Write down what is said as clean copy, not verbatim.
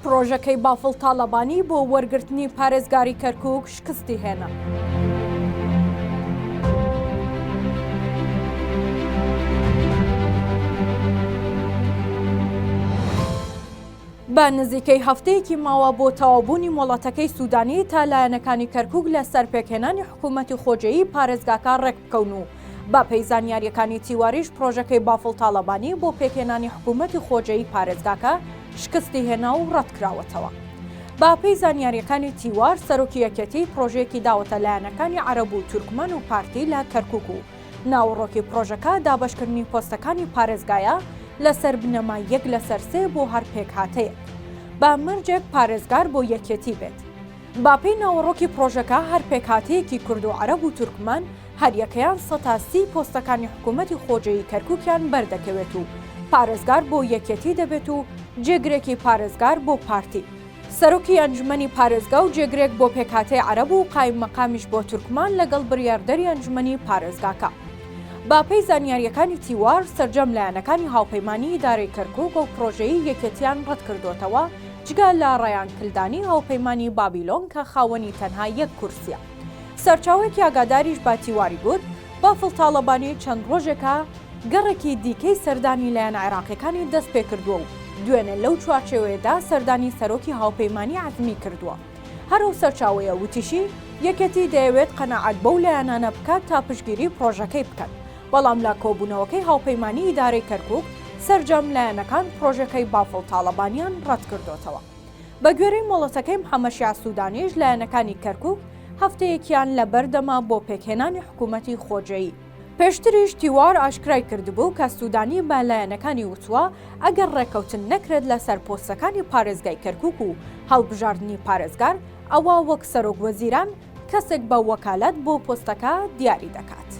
پڕۆژەکەی بافڵ تاڵەبانی بۆ وەرگرتنی پارێزگاری کەرکوک شکستی هێنا. بە نزیکەی هەفتەیەکی ماوە بۆ تەواوبوونی مۆڵەتەکەی سوودانی تا لایەنەکانی کەرکوک لەسەر پێکهێنانی حکوومەتی خۆجێیی پارێزگاکە ڕێکبکەون و بەپێی زانیارییەکانی تیواریش پڕۆژەکەی بافڵ تاڵەبانی بۆ پێکهێنانی حکوومەتی خۆجێیی پارێزگاکە شکستی هێنا و ڕەتکراوەتەوە. بەپێی زانیارییەکانی تیوار، سەرۆکی یەکێتی پڕۆژەیەکی داوەتە لایەنەکانی عەرەب و تورکمان و پارتی لە کەرکوک و ناوەڕۆکی پڕۆژەکە دابەشکردنی پۆستەکانی پارێزگایە لەسەر بنەمای یەک لەسەر سێ بۆ هەر پێکهاتەیەک بە مەرجێک پارێزگار بۆ یەکێتی بێت. بەپێی ناوەڕۆکی پڕۆژەکە هەر پێکهاتەیەکی کورد و عەرەب و تورکمان هەریەکەیان سەتا سی پۆستەکانی حکوومەتی خۆجێیی کەرکووکیان بەردەکەوێت و پارێزگار بۆ یەکێتی دەبێت و جێگرێکی پارێزگار بۆ پارتی. سەرۆکی ئەنجومەنی پارێزگا و جێگرێک بۆ پێکهاتەی عەرەب و قایممەقامیش بۆ تورکمان لەگەڵ بڕیاردەری ئەنجومەنی پارێزگاکە. بە پێی زانیارییەکانی تیوار، سەرجەم لایەنەکانی هاوپەیمانی ئیدارەی کەرکوک ئەو پڕۆژەیەی یەکێتیان ڕەتکردۆتەوە، جگە لە ڕەیان کلدانی هاوپەیمانی بابیلۆن کە خاوەنی تەنها یەک کورسییە. سەرچاوەیەکی ئاگاداریش بە تیواری گوت، بافڵ تاڵەبانی چەند ڕۆژێکە گەڕێکی دیکەی سەردانی لایەنە عێراقییەکانی دەستپێکردووە و دوێنێ لەو چوارچێوەیەدا سەردانی سەرۆکی هاوپەیمانی عەزمی کردووە. هەر ئەو سەرچاوەیە وتیشی، یەکێتی دەیەوێت قەناعەت بەو لایەنانە بکات تا پشتگیری پڕۆژەکەی بکەن، بەڵام لە کۆبوونەوەکەی هاوپەیمانی ئیدارەی کەرکوک سەرجەم لایەنەکان پڕۆژەکەی بافڵ تاڵەبانیان ڕەتکردۆتەوە. بەگوێرەی مۆڵەتەکەی محەمەد شیاع سودانیش لایەنەکانی کەرکوک هەفتەیەکیان لەبەردەمە بۆ پێکهێنانی حکوومەتی خۆجێیی. پێشتریش تیوار ئاشکرای کردبوو کە سودانی بە لایەنەکانی وتووە ئەگەر ڕێککەوتن نەکرێت لەسەر پۆستەکانی پارێزگای کەرکوک و هەڵبژاردنی پارێزگار، ئەوا وەک سەرۆک وەزیران کەسێک بە وەکالەت بۆ پۆستەکە دیاری دەکات.